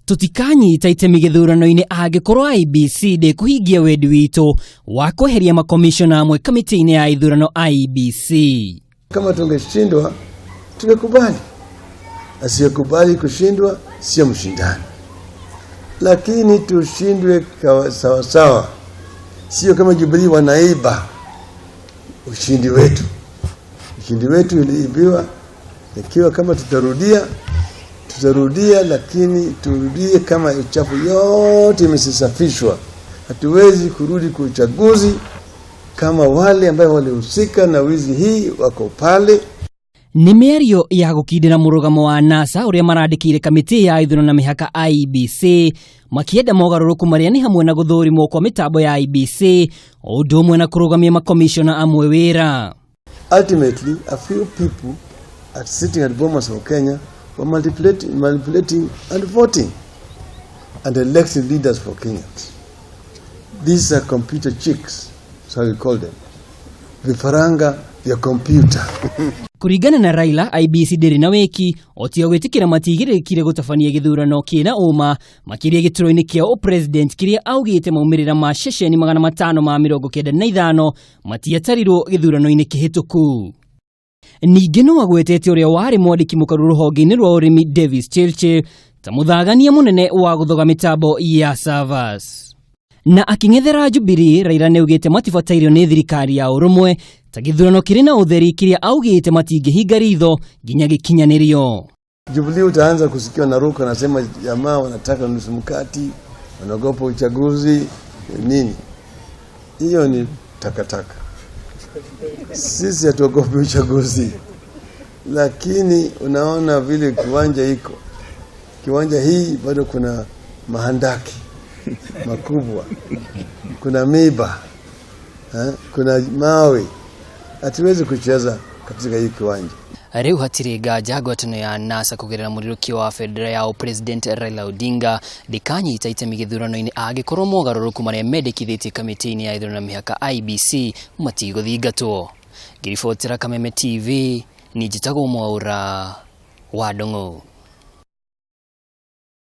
Tũtikanyita itemi gĩthurano-inĩ angĩkorwo IEBC ndĩkũhingia wendi witũ wa kweheria makomishona amwe kamĩtĩ-inĩ ya ithurano IEBC. Kama tungeshindwa tungekubali, asiyekubali kushindwa sio mshindani, lakini tushindwe sawasawa, sio kama Jubilee wanaiba ushindi wetu. Ushindi wetu iliibiwa. Ikiwa kama tutarudia, tutarudia, lakini turudie kama uchafu yote imesafishwa. Hatuwezi kurudi kwa uchaguzi kama wale ambao walihusika na wizi hii wako pale. Nĩ mĩario ya gũkindĩra mũrũgamo wa NASA ũrĩa marandĩkĩire kamĩtĩ ya ithurano na mĩhaka IEBC makĩenda mogarũrũku marĩa nĩ hamwe na gũthũrimwo kwa mĩtambo ya IEBC o ũndũ ũmwe na kũrũgamia makomishona amwe wĩra. Ultimately, a few people at sitting at Bomas of Kenya were manipulating and voting and electing leaders for Kenyans. These are computer chicks, so we call them. Vifaranga vya computer. Kũringana na Raila, IEBC ndĩrĩ na wĩki o tiga gwĩtĩkĩra matigĩrĩkire gũtabania gĩthurano kĩna ũma makĩria gĩturwa-inĩ kĩa ũpresident kĩrĩa augĩte maumĩrĩra ma ceceni 595 matiatarirwo gĩthurano-inĩ kĩhĩtũku. Ningĩ no agwetete ũrĩa warĩ mwandĩki mũkaru rũhonge-inĩ rwa ũrĩmi Davis Chirchir ta mũthagania mũnene wa gũthoga mĩtambo ya servers. Na akĩng'ethera Jubilee, Raila nĩaugĩte matibatairio nĩ thirikari ya ũrũmwe ta gĩthurano kĩrĩ na ũtheri kĩrĩa augĩte matingĩhinga ritho nginya gĩkinyanĩrio. Jubilee utaanza kusikia naruka anasema jamaa wanataka nusu mkate, wanaogopa uchaguzi nini. Hiyo ni takataka. Sisi hatuogopi uchaguzi, lakini unaona vile kiwanja iko, kiwanja hii bado kuna mahandaki makubwa, kuna miba eh, kuna mawe, hatuwezi kucheza katika hii kiwanja. Rĩu hatirĩ nganja ngwatanĩro ya NASA kũgerera mũrirũkio wa bendera ya President Raila Odinga ndĩkanyita itemi gĩthurano-inĩ angĩkorwo mogarũrũku marĩa mendekithĩtie kamĩtĩ-inĩ ya ithurano na mĩhaka IEBC matigũthingatwo. Ngĩribotera Kameme TV, niĩ njĩtagwo Mwaũra wa Ndung'u.